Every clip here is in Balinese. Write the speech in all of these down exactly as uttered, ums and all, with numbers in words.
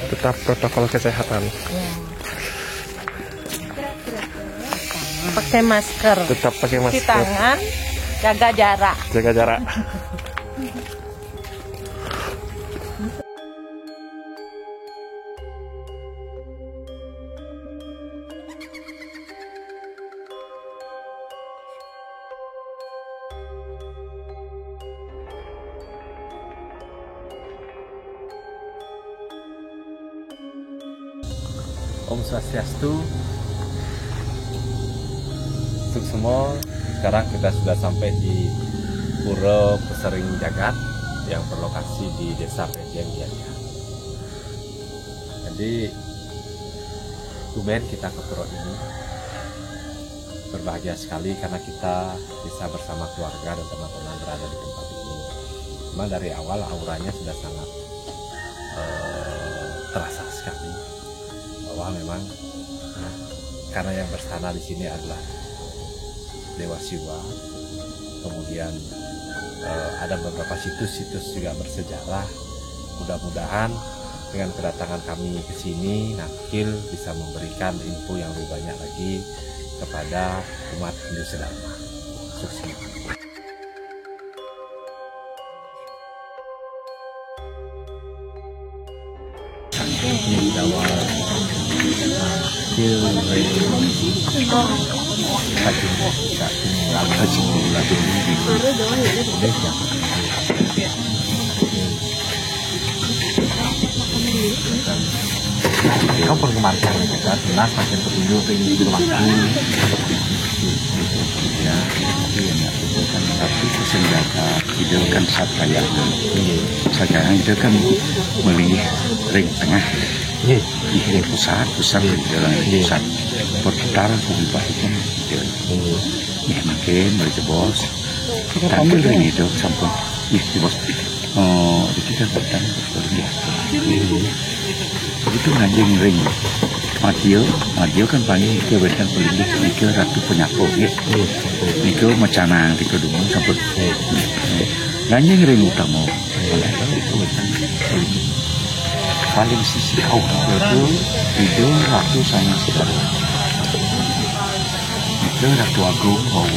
Tetap protokol kesehatan. Pakai masker. Tetap pakai masker. Cuci tangan, jaga jarak. Jaga jarak. Om Swastiastu. Suksma. Sekarang kita sudah sampai di Pura Pesering Jagat yang berlokasi di Desa Pejeng Gianyar. Jadi, tumben kita ke pura ini. Berbahagia sekali karena kita bisa bersama keluarga dan teman-teman berada di tempat ini. Memang dari awal auranya sudah sangat eh, terasa sekali bahwa memang karena yang berstana di sini adalah Dewa Siwa, kemudian eh, ada beberapa situs-situs juga bersejarah. Mudah-mudahan dengan kedatangan kami ke sini, Nangkil bisa memberikan info yang lebih banyak lagi kepada umat Hindu sedharma. Sukses. Kau perlu kemarin kita tunas macam petunjuk ke ini waktu. Ya, iya, tapi senjata itu kan sat kaya. Iya. Sekarang itu kan beli ring tengah. Iya. Di ring pusat, pusat di dalam ring pusat. Berputar, berubah itu. Iya. Ya, makin beli bos. Tampil ring itu sampun. Iya, bos. Oh, iki kan petang luar biasa. Itu nganjing ring. Madya, Madya kan panggil ke wénten paling nika Ratu Penyapa, nggih. Nika macanang nika dungu sampun. Nganjing ring utama. Paling sisi kau itu Ida Ratu Sanga Sekar. Nika Ratu Agung mau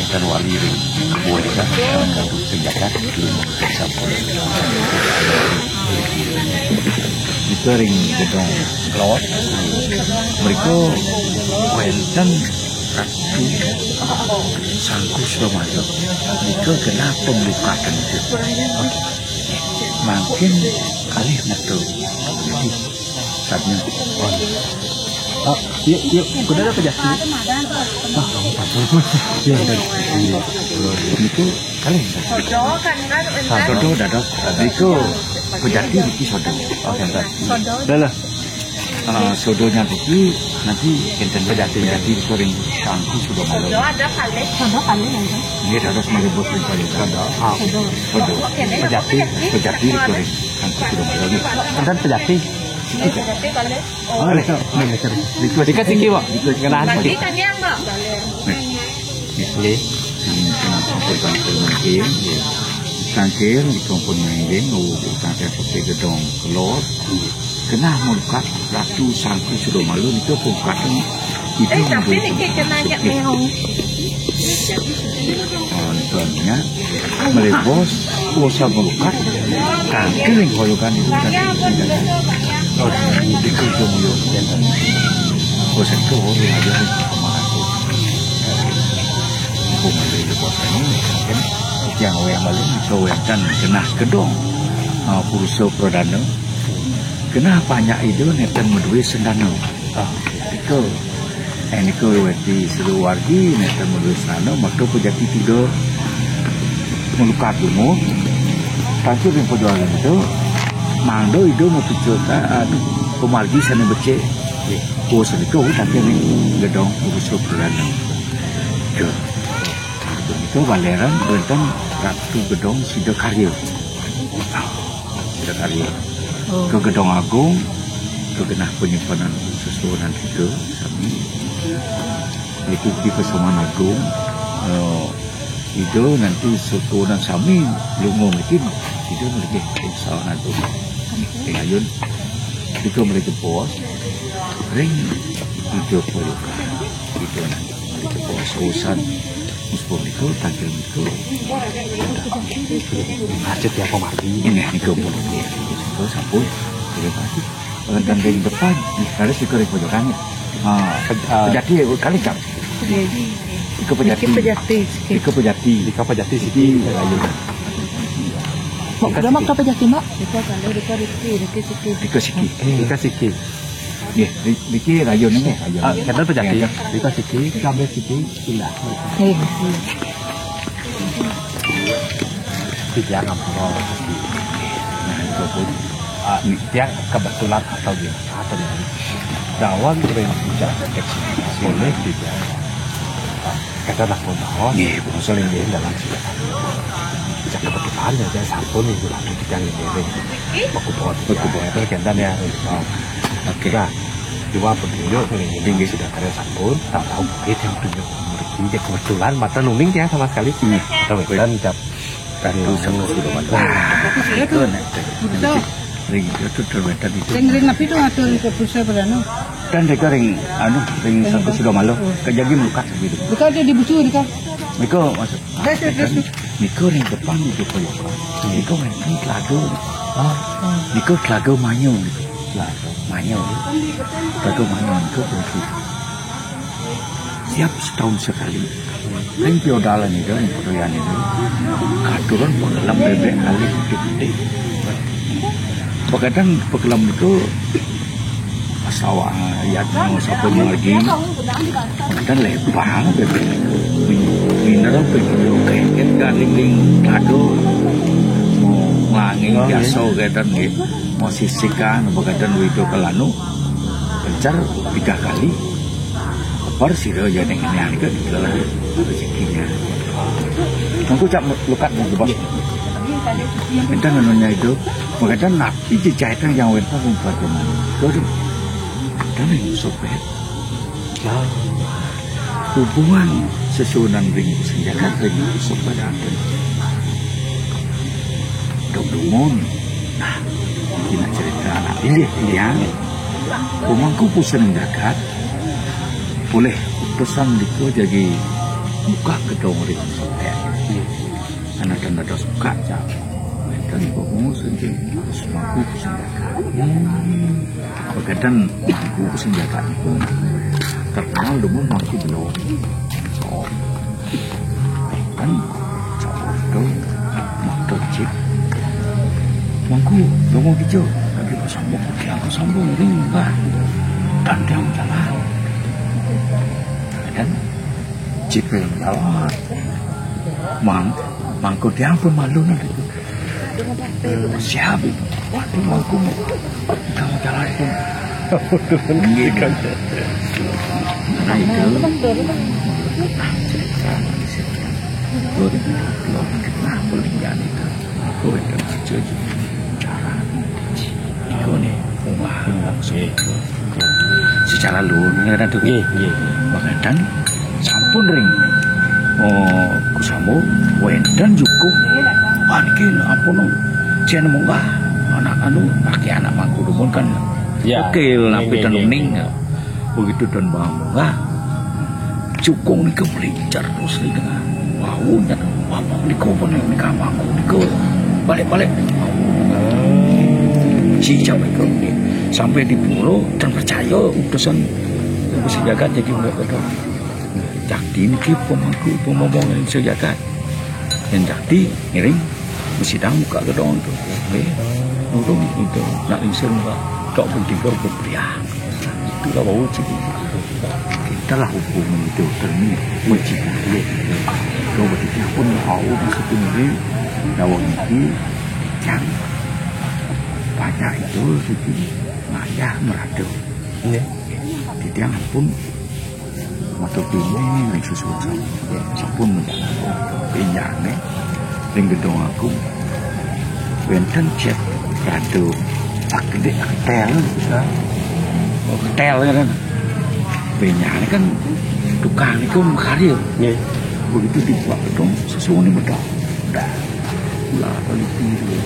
Énten wali ring. Buat kita, eh, untuk penjaga, sampun. Itu ring gedung kelawat. Mereka wénten Ratu Sangku Suramadu. Mereka kena pembukaan itu. Makin kalih metu. Sabnya. Oh, iya, iya, kuda ada pejati. Ah, iya, ada. Iya. Itu kali. Sodo kan kan. Sodo dados. Itu pejati niki sodo. Oh, santai. Sodo. Dah lah. Ah, sodonya niki nanti enten pejati, pejati kuring sangku sudah malu. Sodo ada kali. Sodo kali ya. Ini dados malebos ring kali. Sodo. Ah, sodo. Pejati, pejati kuring sangku sudah malu. Enten pejati. Pejati kali. Oh, rika, rika, rika. Rika siki, Pak. Ngenahan siki. Lagi kan ya, Mbak? Nggih. Nggih. Sampun mangkin, nggih. Tangkil, nggih, sampun mangkin, oh, tangkil seperti gedong kelor. Kena murkat Ratu Sangku Sudomalu itu pungkasan itu. Eh, tapi niki kena ajak meong. Nontonnya melebos, kuasa melukat, tangkil yang koyokan itu tadi. Oh, itu itu mulio. Kuasa itu orang aja nih sama aku. Aku ngambil di kuasa ini, kan? Yang wayang balik, itu wayang kan genah gedong. Ah, Purusa Pradana. Genah panjak ida neten medue sendana. Ah, itu. Eh, niku weti seluwargi, nenten menulis nano, maka pejati tiga. Melukat dungu, tapi ring perjuangan itu, mangda ida mapica ka, anu, pemargi sane becik. Oh, seniku, tapi ring gedong urusan perjalanan. Ke. Itu baleran, wenten Ratu Gedong Sida Karya. Sida Karya. Oh. Ke Gedong Agung, ke genah penyimpanan sesuunan kita, sami. Niku di Pesaman Agung, eh, Ida nanti suku nan sami lunga mriki, ida mriki ring sawana tu. Ring ayun. Ida mriki bos. Ring ida poyoka. Ida nanti mriki bos usan. Muspun niku tangkil niku. Macet ya, Pak Mardi. Ini niku pun. Niku sampun. Terima kasih. Wonten ring depan, nih, kali siku ring pojokan, ya. Ah, Pej-, ah. Pejati, ya, kali, Kang. Nggih. Iku pejati. Niki pejati, nggih. Iku pejati. Iku pejati siki. Iki rayun. Mbok, udah mau ke pejati, Mbok? Iku kali, iku riki, riki siki. Iku siki. Iku siki. Nggih, ri-, riki rayun nggih, rayun. Ah, kenten pejati. Nggih. Iku siki, sampai siki, pindah. Nggih. Tiang ampura. Nah, itu pun, ah, tiang kebetulan atau gimana, atau gimana. Dawang ring puncak kecil. Boleh tidak? Ah, kata nak pun tahu. Nggih, bangsa ring nggih dalam sila. Cak kebetulan ya, saya sampun itu lagi kita ngiring. Baku buat. Baku buat. Itu kenten ya. Oh. Oke. Nah, dua petunjuk ning tinggi sudah karya sampun, tak tahu mungkin yang tunjuk mriki. Ya, kebetulan mata nuning ya sama sekali. Iya. Tahu kan, cap. Kan itu sama sudah mata. Nah, itu nek. Ring itu terwetan itu. Sing ring napi tu ngatur ke pusat beranu? Dan mereka ring, anu, ring satu sudah malu. Kejagi melukat gitu. Bukan dia dibusu, dia kan. Mereka masuk. Dah, dah, dah. Niku ring depan niku kaya apa? Niku wenten telaga. Ah, niku telaga Manyu niku. Telaga Manyu. Telaga Manyu niku berarti tiap setahun sekali. Ring piodalan niku, ring pedoyan niku. Katuran pengelam bebek alih gede-gede. Kadang-kadang pengelam niku sawah, ya, sapa margi. Kan lebang bebek. Min-, mineral begitu, kayak kan ring lado. Mau nglangi biasa kadang nggih. Mau sisikan, kadang wido kelanu. Pencar tiga kali. Lepar sira ya ning ngene kan rezekine. Mengko cak lukat nang bos. Enten anunya itu. Makanya nak iki jahitan yang wénten ing Baduman. Waduh. Kami sopet. Ya. Hubungan sesuunan ring sing jagat ring sopet aten. Dok dumun. Nah, iki nak cerita anak ini ya. Pemangku pusing jagat. Boleh pesan diku jadi buka gedung ring sopet. Ana tanda suka cak. Wénten kok mau senjing harus mampu senjata. Bagéyan mampu senjata itu terkenal dengan mampu belum. So, kan cak itu mampu cip. Mampu belum gitu. Tapi kok sambung, aku sambung ring, Mbah. Kan dia jalan. Kan cip yang jalan. Mang, mangko dia pun malu nanti. Siap itu. Waduh, aku mau. Kamu jalan pun. Nggih. Nah, itu. Nah, cerita manusia. Dua ribu dua puluh, kenapa lihat itu? Aku itu aja. Cara. Iku nih, wah, langsung. Secara luhur, ngene kan, Dok? Nggih, nggih. Makanan sampun ring. Oh, kusambung, wénten cukup. Wah, niki ampun, no. Jen munggah. Anak anu, laki anak mangku dumun kan. Ya. Oke, nggih, napi nggih, dan nggih, uning. Nggih. Begitu dan bang munggah. Cukung niki mlincer terus ning tengah. Wau, nyata. Apa niku pun nika mangku niku. Balik-balik. Wau. Si jam itu sampai di pura dan percaya utusan Gusti Jagat jadi mulai kata. Jakti niki pemangku pemomong yang sejagat. Yang jakti ngiring mesti dah muka gedong tu. Nggih. Nurung itu nak lingsir muka. Tok pun tiga pun pria. Itulah bau cik. Kita lah hukum itu termi. Mesti nggih. Kau bertiga pun bau masuk tu nggih. Dawa niki jang. Banyak itu siki. Ngayah meradu. Nggih. Titiang pun matur pinih ring sesuunan. Sampun menjalan pinjane ring gedung agung. Wénten jet ratu tak gedé ketel bisa. Oh, ketel kan. Pinjane kan tukang niku makarya. Nggih. Begitu dibuka gedung, sesuatu ini betul. Dah. Ulah balik pintu.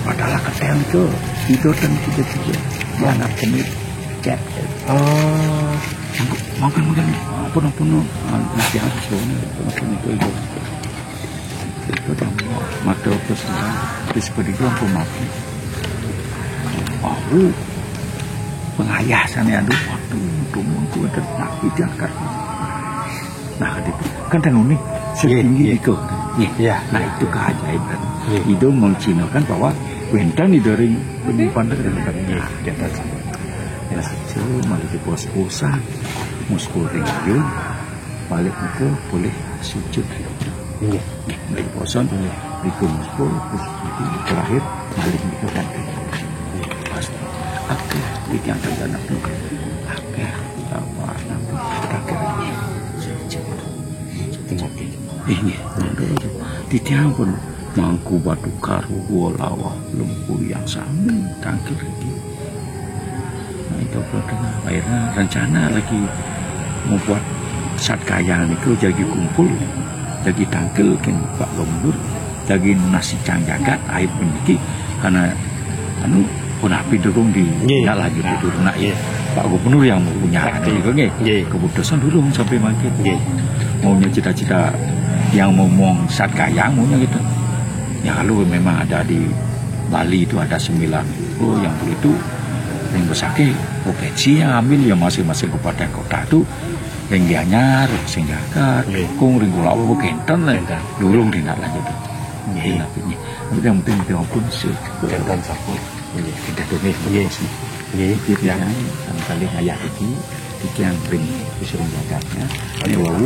Padahal kata yang itu, itu dan kita juga. Dia anak kami, cek. Oh. Makan, makan. Penuh-penuh. Nah, dia sesuatu ini, penuh-penuh itu, itu. Itu dah mata terus, terus pergi lampu mati. Oh, pengayah sana ada waktu untuk mengkuat mati dia akan. Nah, gitu. Kan tenun nih setinggi itu. Iya. Nah, itu keajaiban. Iya. Itu mencinakan bahwa wénten di dari penyimpan dari. Iya. Nah, itu malah dipos-posan. Muskul ringgil, balik itu boleh sujud. Iya. Balik posan, iya. Itu muskul, terus itu terakhir, balik itu kan. Iya. Pas, oke, itu yang terjadi. Oke, apa, apa, terakhir. Sujud. Iya. Titiang pun mangku batu karu gua lawah lempu yang sami tangkil iki. Nah, itu akhirnya rencana lagi membuat Sat Kayang itu jadi kumpul, jadi tangkil kan Pak Gubernur, jadi nasi cang jagat aib peniki karena anu pun api dukung di. Nggih. Ndak lagi. Nah, betul nak, iya. Pak Gubernur yang mempunyai. Pasti. Itu nggih. Nggih. Keputusan dulu sampai mangkin. Nggih. Maunya cita-cita yang ngomong Sat Kayang maunya gitu. Ya kalau memang ada di Bali itu ada sembilan, oh, yang begitu yang besake provinsi yang ambil ya masing-masing kabupaten kota itu yang Gianyar, sing Jagat, nggih. Kung ring kula apa kenten. Kenten. Durung tindak lanjut. Nggih. Tapi yang penting dia pun sih. Kenten sampun. Nggih. Kita tuh nih. Nggih. Nggih. Jadi, ya, kali ayah iki, iki yang ring, wis ring jagatnya. Ini wau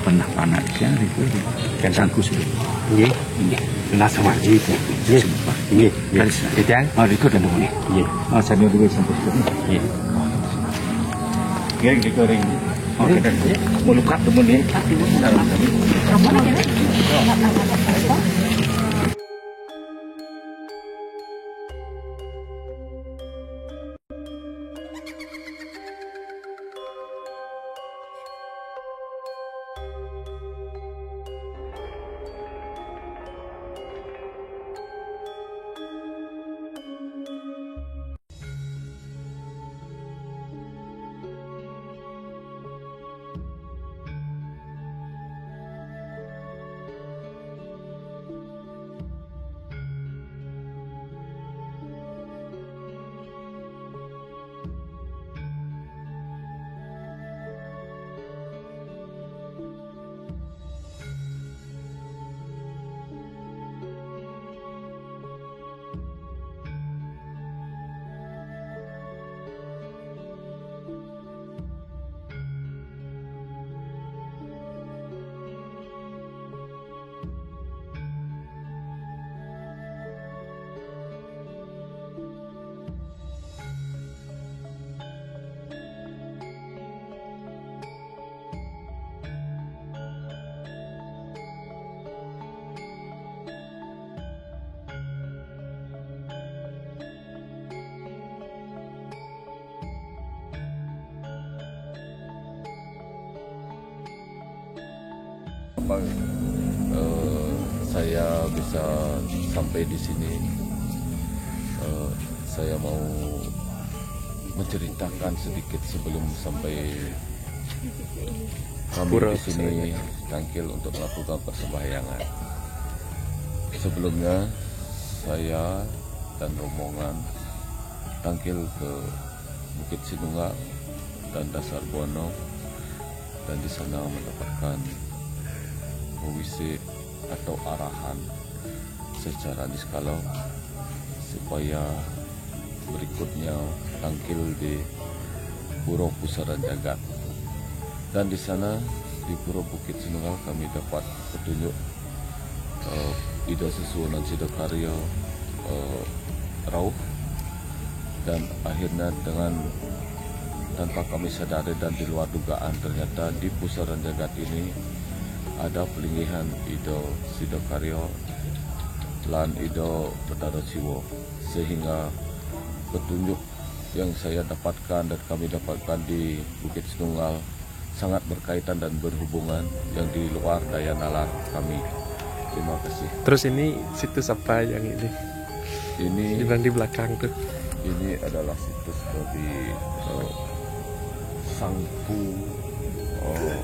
pernah panak iki, yang itu. Kan sangkus itu. Nggih. Nggih. Nah, sama aja itu. Nggih. Nggih. Nggih. Kali sana. Itu yang? Oh, itu dan ini. Nggih. Oh, saya dulu sampai itu. Nggih. Nggih, nggih, ring. Oh, kita. Mau lukat temen ini. Apa, eh, saya bisa sampai di sini, eh, saya mau menceritakan sedikit sebelum sampai kami di sini tangkil untuk melakukan persembahyangan. Sebelumnya, saya dan rombongan tangkil ke Bukit Sinunggal dan Dasar Bono, dan di sana mendapatkan pewisik atau arahan secara niskala supaya berikutnya tangkil di Pura Pusaran Jagat. Dan di sana, di Pura Bukit Sinunggal, kami dapat petunjuk, eh, Ida Sesuunan Sidakarya, eh, rauh. Dan akhirnya dengan tanpa kami sadari dan di luar dugaan, ternyata di Pusaran Jagat ini ada pelinggihan Ida Sidakarya lan Ida Betara Siwa, sehingga petunjuk yang saya dapatkan dan kami dapatkan di Bukit Sinunggal sangat berkaitan dan berhubungan yang di luar daya nalar kami. Terima kasih. Terus ini situs apa yang ini? Ini Di, di belakang tuh. Ini adalah situs dari eh, Sangku eh,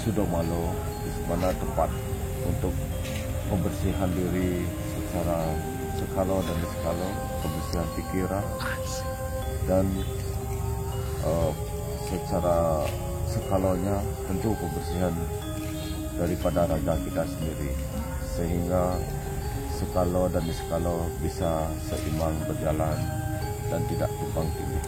Sudomalo, di mana tempat untuk pembersihan diri secara sekalo dan sekalo, pembersihan pikiran dan eh, secara sekalonya tentu pembersihan daripada raga kita sendiri, sehingga sekalo dan sekalo bisa seimbang berjalan dan tidak tumpang tindih.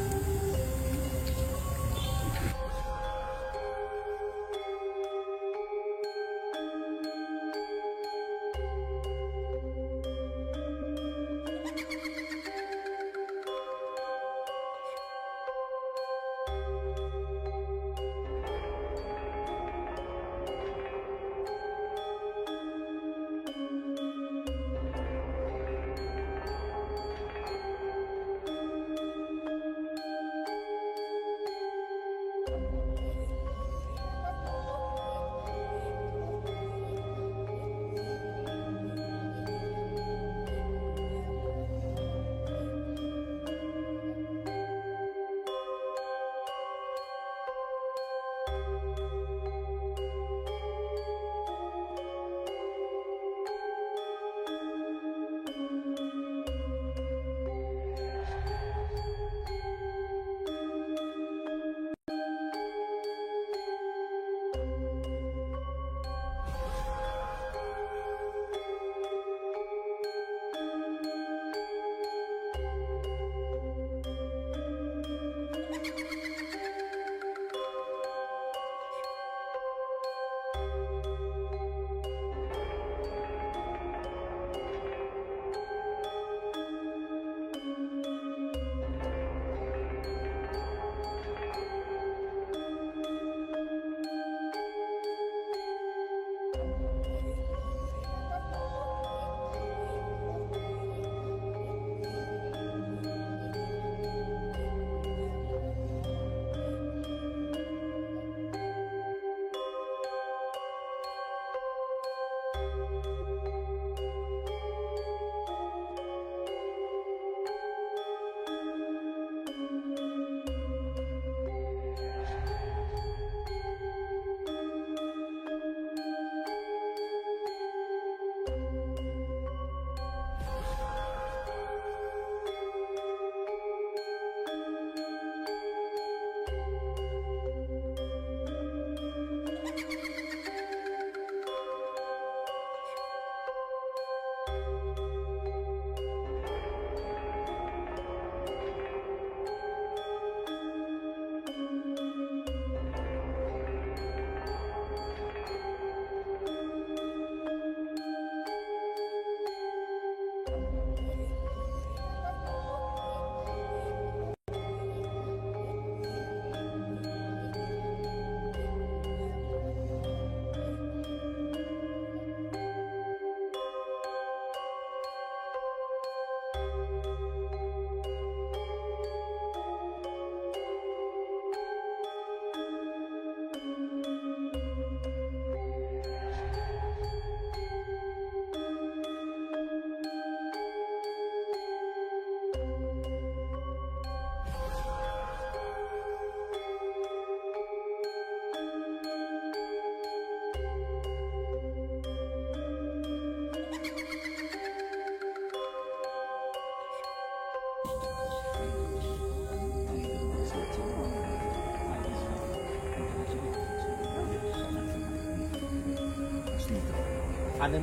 Anu,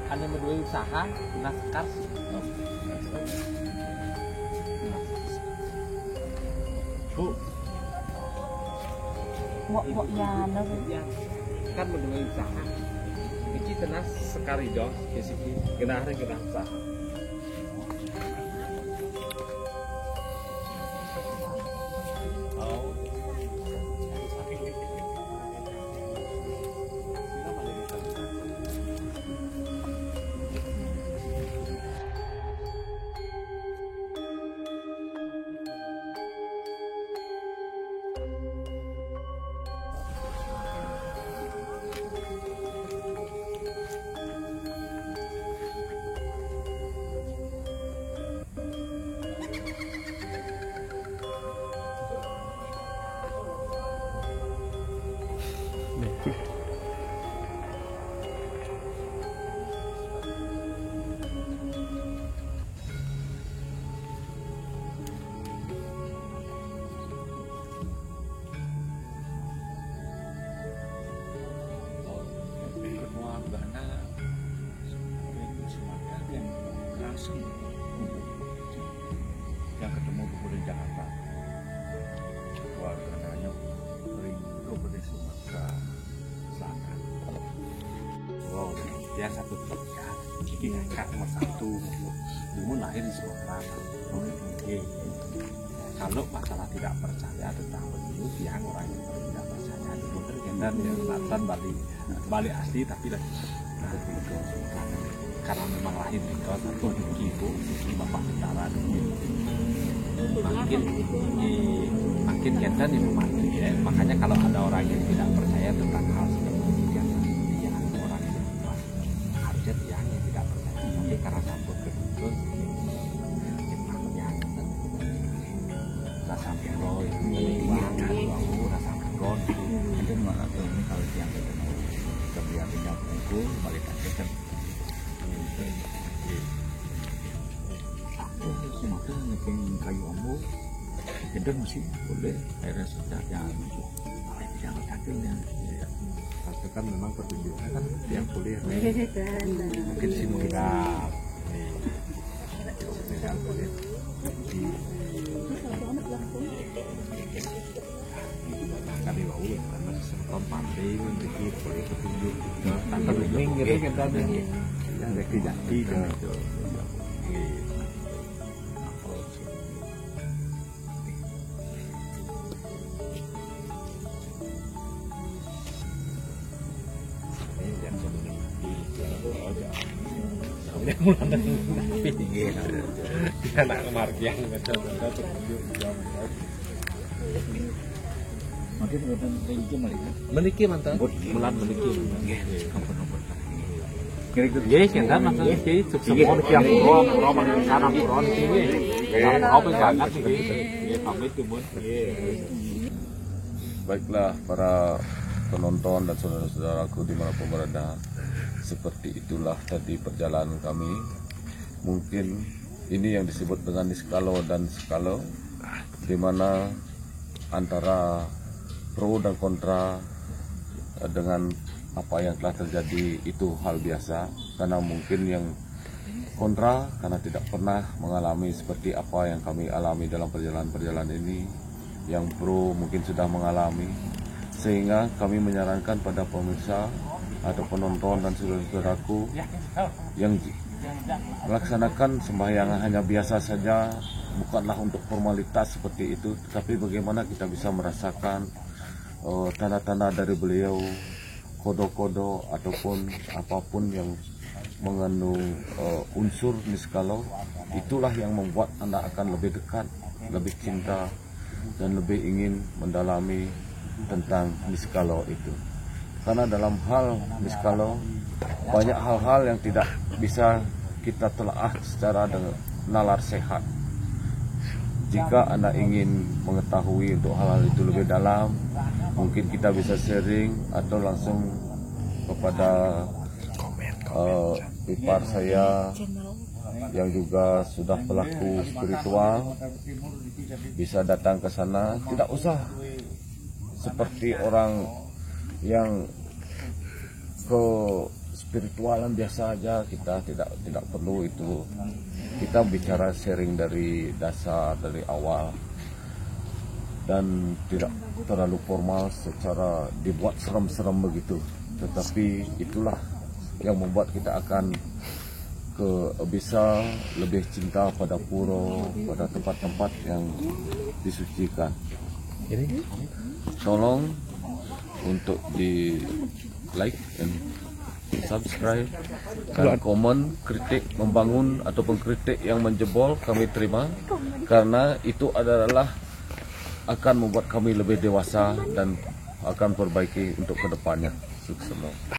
anu madué usaha, naskar. Bu, Mbok mbok ya anu. Ya, kan madué usaha. Iki tenas sekari dong, di sini genah genah usaha. Jakarta. Keluarga Nganjuk, Ringo, Sumatera Selatan. Wow, dia satu keluarga. Jadi kakak nomor satu. Dulu lahir di Sumatera. Oke. Kalau masalah tidak percaya tentang begitu, dia orang yang tidak percaya. Dulu terkenal ya, Selatan Bali, Bali asli, tapi lah karena memang lahir di kawasan Tinggi, Bu, di bawah Bintara dulu. Makin di makin kita di rumah, ya. Makanya kalau ada orang yang tidak percaya tentang hal seperti itu, dia orang yang harusnya dia yang tidak percaya. Tapi karena campur ke dukun, yang rasa puro itu, rasa puro. Itu malah tuh, ini kalau tiang kita mau kerja tinggal tunggu, balik aja kan. Aku semata ngekin kayu ambo, kita masih boleh, akhirnya sudah yang, yang tadi yang, ya. Tapi kan memang petunjuknya kan yang kuliah. Mungkin sih, mungkin. Kami wau kan masih seretan pandai, kan, jadi boleh petunjuk. Nah, kan, gitu kan, tadi. Yang dari jati, kan, itu. Anak margian, betul, betul, petunjuk. Makin bukan ringki melihat. Meniki mantan. Buat bulan meniki. Nggih, ampun, ampun. Kira-kira. Nggih, kita mantan niki, sukses. Nggih. Pun kian pura, pura mantan sana, pura niki, nggih. Kian pura pun banget niki. Nggih, pamit, pun. Nggih. Baiklah, para penonton dan saudara-saudaraku dimanapun berada, seperti itulah tadi perjalanan kami. Mungkin ini yang disebut dengan niskalo dan skalo, di mana antara pro dan kontra, eh, dengan apa yang telah terjadi itu hal biasa, karena mungkin yang kontra karena tidak pernah mengalami seperti apa yang kami alami dalam perjalanan-perjalanan ini, yang pro mungkin sudah mengalami, sehingga kami menyarankan pada pemirsa atau penonton dan saudara-saudaraku yang j-, melaksanakan sembahyang hanya biasa saja, bukanlah untuk formalitas seperti itu, tetapi bagaimana kita bisa merasakan, eh, tanda-tanda dari beliau, kodo-kodo ataupun apapun yang mengandung, eh, unsur niskalo, itulah yang membuat Anda akan lebih dekat, lebih cinta, dan lebih ingin mendalami tentang niskalo itu. Karena dalam hal niskalo, banyak hal-hal yang tidak bisa kita telaah secara dengan nalar sehat. Jika Anda ingin mengetahui untuk hal-hal itu lebih dalam, mungkin kita bisa sharing atau langsung kepada, eh, ipar saya yang juga sudah pelaku spiritual, bisa datang ke sana. Tidak usah seperti orang yang ke spiritualan biasa aja, kita tidak, tidak perlu itu. Kita bicara sharing dari dasar, dari awal, dan tidak terlalu formal secara dibuat serem-serem begitu. Tetapi itulah yang membuat kita akan ke, bisa lebih cinta pada pura, pada tempat-tempat yang disucikan. Ini tolong untuk di like and subscribe dan komen, kritik membangun ataupun kritik yang menjebol kami terima, karena itu adalah akan membuat kami lebih dewasa dan akan perbaiki untuk kedepannya. Sukses semua.